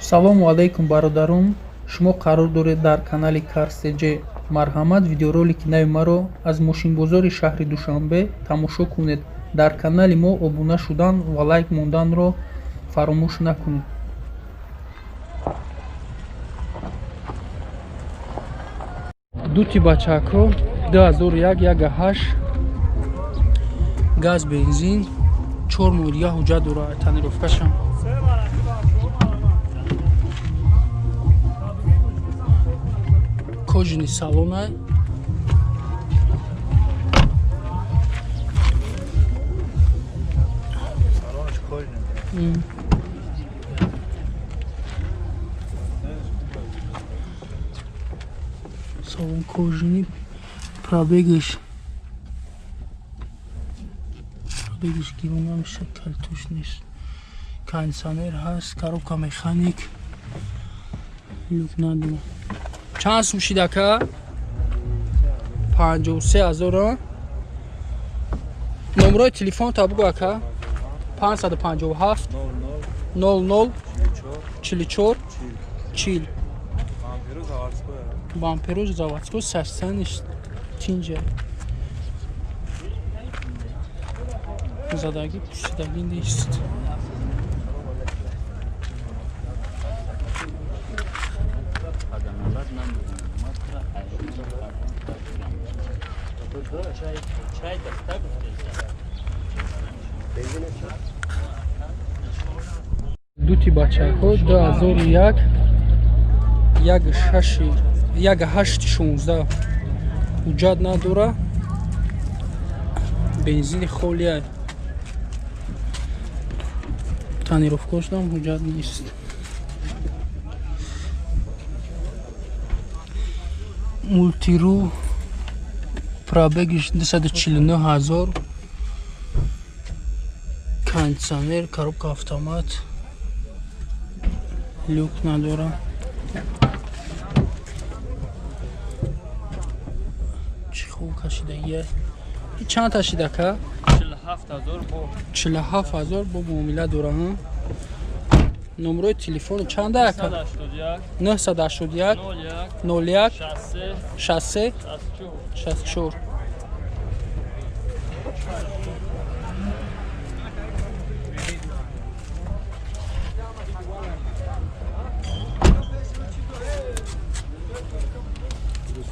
Салому алайкум, бародарон! Шумо қарор доред дар канали Карстж. Марҳамат, видеоролики нави маро аз мошинбозори шаҳри Душанбе тамошо кунед. Дар канали мо обуна шудан ва лайк монданро фаромӯш накунед. Дути бачако 2001, 18, газ, бензин, 4 моҳ дига ҳуҷҷат дорад, тонировкашам. Кожаный салона. Салон кожаный, пробегаш гирон намеша, калтуш нест, кондиционер ҳаст, коробка механик, люк надора. Чанд сум шид, ака? 53 000. Номерои телефонта бугӯ, ака. 557 00 44 40. Бамперош заводской, сарсаниш тинҷа, задагӣ, пӯшидагӣ нест. Дути бачако 2001, як шаши, як ҳашти 16, ҳуҷҷат надора, бензини холия, тонировкашам ҳуҷҷат нест. Мультиру, пробегиш 249 000, кондиционер, коробка автомат, люк надора. Чӣ хуб кашидагия! Чанд та шид, ака? 47 000, бо муомила дора. Номерои телефону чанда, ака? 981 01 63 64.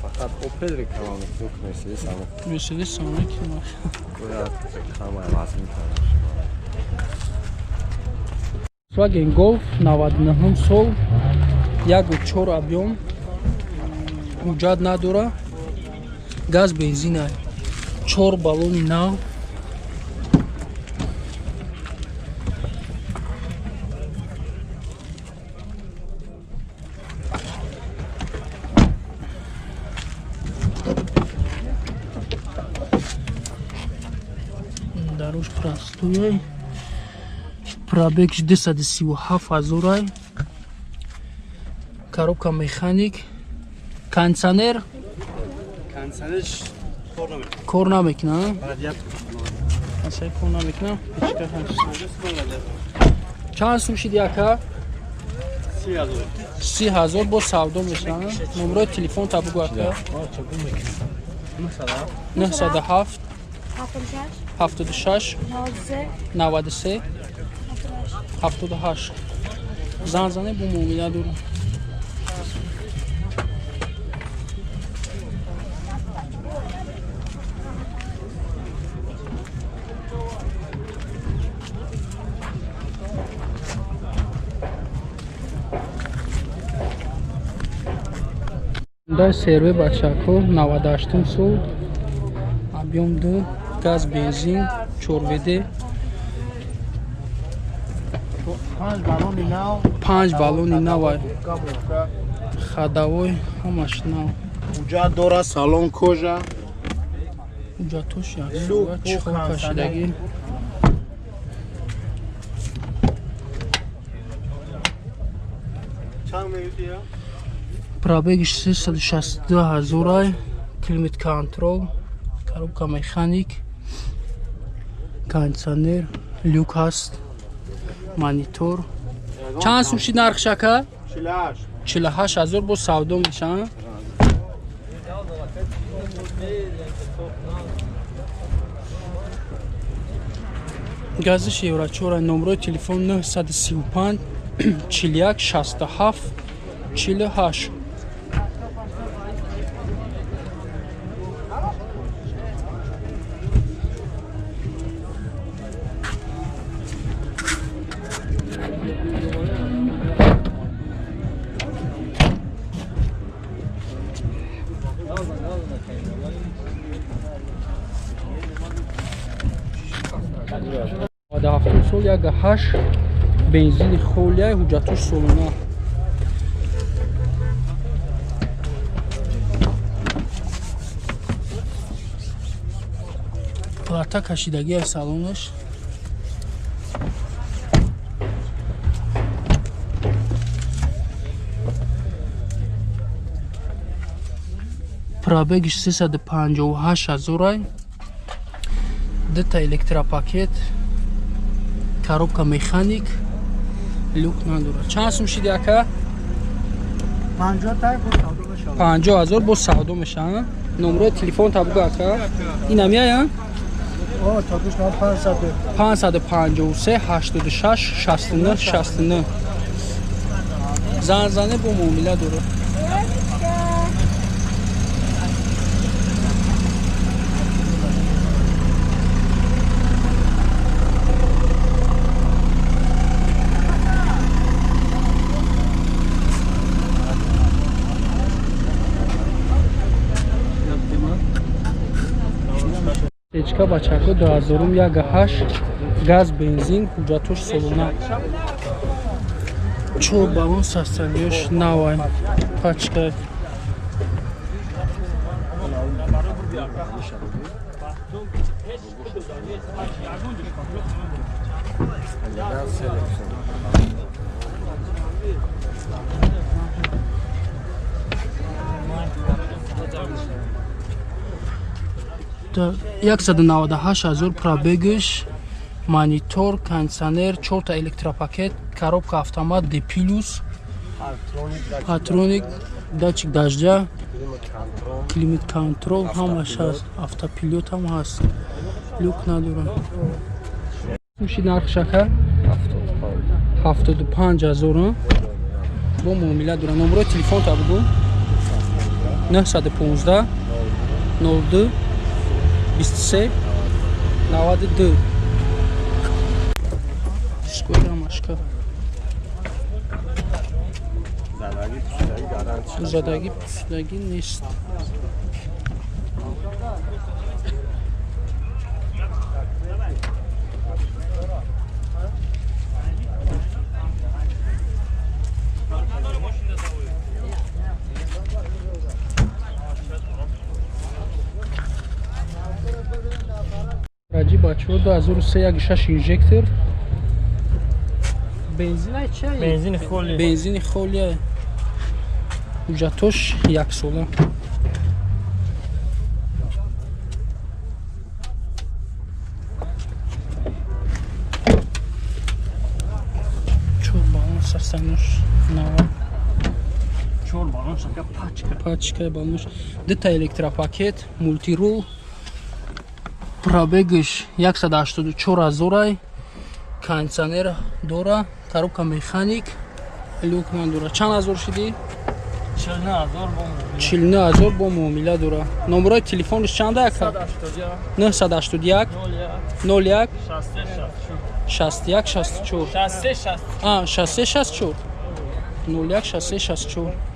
Фақат Опел реклама мекунад, Мерседес ама. Мерседес ама мекунад. Бояд реклама вазн кард. Volkswagen Golf, 99 сол, 1,4 объём, ҳуҷҷат надора, газ, бензина, чор баллони нав. Даруш простой, пробегш 237 000, коробка механик, кондиционер. Кондиционерш кор намекунад. Кор намекунад? Радиатор. Асай, кор намекунад, печка ҳаст. Чанд сум шиди, ака? 30 000. 30 000, бо савдо мешавад. Номерои телефонта бугӯ, ака. 907 76 93 78. Зан зане, бо муомила дорам. Дай серве, бачако, 98 сол, объём 2, газ, бензин, 4 ВД. Панҷ баллони нав. Панҷ баллони нав, ходовой ҳамаш нав. Ҳуҷҷат дора, салон кожа. Ҳуҷҷатош Люк, чӣ хоб кашидагӣ. Чанд мегӯӣ? Пробегиш 362 000, климат контроль, коробка механик, кондиционер, люк ҳаст, монитор. Чанд сум шид нархш ака? 48 ҳазор бо савдо мешавад. Газиш Евро 4, номрои телефон 935 41 67 48. Ҳафтум сол 1.8 бензини холияй, ҳуҷҷатош солона. Плата кашидагиай салонаш. Пробегиш 358 ҳазорай. Дута электропакет, коробка механик, люк надорад. Чанд сум шиди ака? 50 ҳазор бо савдо мешавад. Номрои телефон та бугу ака. Инам яя? 553 86 69 69. Занзане бо муомила дорад. Печка бачако 2000 1.8 газ бензин, ҳуҷҷатош солона. 4 баллон состояниёш навай, пачка. Та 198 ҳазор пробегиш, монитор, кондиционер, 4 электропакет, коробка автомат D+, патроник, датчик дождя, климат контрол ҳамаш ҳаст, автопилот ҳам ҳаст, люк надорад. Шид нархш ака? 75 ҳазор бо муомила дорад. Номрои телефон та бугу? 915 02 23 92. Шкода машка. Задаги пусдаги нест. Раҷи бачаҳо 2003 1.6 инжектор. Бензинай чай? Бензини холи. Бензини холия. Ҳуҷҷатош яксола. Чор баллон сарсанош нава. Чор баллон шака пачка. Пачка баллош. Дута электропакет, мултирул. Пробегиш 184 ҳазорай. Кондиционер дора, коробка механик, люк надора. Чанд ҳазор шиди? 49 ҳазор бо муомила дора. Номрои телефониш чанда ака? 981 01 61 64. 63 64. 01 63 64.